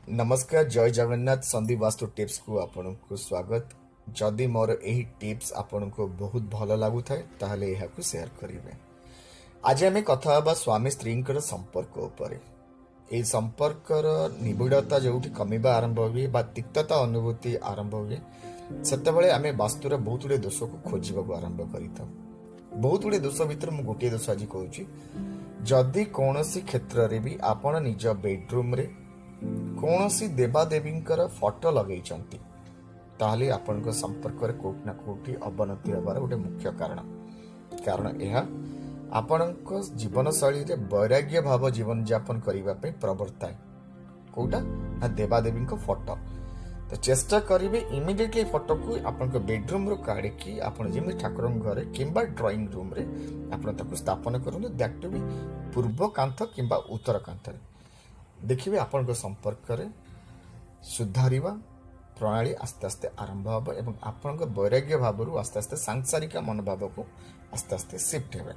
ନମସ୍କାର, ଜୟ ଜଗନ୍ନାଥ। ସନ୍ଦୀପ ବାସ୍ତୁ ଟିପ୍ସକୁ ଆପଣଙ୍କୁ ସ୍ୱାଗତ। ଯଦି ମୋର ଏହି ଟିପ୍ସ ଆପଣଙ୍କୁ ବହୁତ ଭଲ ଲାଗୁଥାଏ, ତାହେଲେ ଏହାକୁ ସେୟାର କରିବେ। ଆଜି ଆମେ କଥା ହେବା ସ୍ୱାମୀ ସ୍ତ୍ରୀଙ୍କର ସମ୍ପର୍କ ଉପରେ। ଏହି ସମ୍ପର୍କର ନିବିଡ଼ତା ଯେଉଁଠି କମିବା ଆରମ୍ଭ ହୁଏ ବା ତିକ୍ତତା ଅନୁଭୂତି ଆରମ୍ଭ ହୁଏ, ସେତେବେଳେ ଆମେ ବାସ୍ତୁର ବହୁତ ଗୁଡ଼ିଏ ଦୋଷକୁ ଖୋଜିବାକୁ ଆରମ୍ଭ କରିଥାଉ। ବହୁତ ଗୁଡ଼ିଏ ଦୋଷ ଭିତରେ ମୁଁ ଗୋଟିଏ ଦୋଷ ଆଜି କହୁଛି। ଯଦି କୌଣସି କ୍ଷେତ୍ରରେ ବି ଆପଣ ନିଜ ବେଡରୁମ୍ରେ କୌଣସି ଦେବାଦେବୀଙ୍କର ଫଟୋ ଲଗେଇଛନ୍ତି, ତାହେଲେ ଆପଣଙ୍କ ସମ୍ପର୍କରେ କୋଉଠି ନା କୋଉଠି ଅବନତି ହେବାର ଗୋଟେ ମୁଖ୍ୟ କାରଣ। କାରଣ ଏହା ଆପଣଙ୍କ ଜୀବନଶୈଳୀରେ ବୈରାଗ୍ୟ ଭାବ ଜୀବନଯାପନ କରିବା ପାଇଁ ପ୍ରବର୍ତ୍ତାଏ। କୋଉଟା ନା ଦେବାଦେବୀଙ୍କ ଫଟୋ। ତ ଚେଷ୍ଟା କରିବେ ଇମିଡିଏଟଲି ଫଟୋକୁ ଆପଣଙ୍କ ବେଡରୁମ୍ରୁ କାଢ଼ିକି ଆପଣ ଯେମିତି ଠାକୁରଙ୍କ ଘରେ କିମ୍ବା ଡ୍ରଇଂ ରୁମ୍ରେ ଆପଣ ତାକୁ ସ୍ଥାପନ କରନ୍ତୁ, that two ବି ପୂର୍ବ କାନ୍ଥ କିମ୍ବା ଉତ୍ତର କାନ୍ଥରେ। ଦେଖିବେ, ଆପଣଙ୍କ ସମ୍ପର୍କରେ ସୁଧାରିବା ପ୍ରଣାଳୀ ଆସ୍ତେ ଆସ୍ତେ ଆରମ୍ଭ ହେବ ଏବଂ ଆପଣଙ୍କ ବୈରାଗ୍ୟ ଭାବରୁ ଆସ୍ତେ ଆସ୍ତେ ସାଂସାରିକ ମନୋଭାବକୁ ଆସ୍ତେ ଆସ୍ତେ ସିଫ୍ଟ ହେବେ।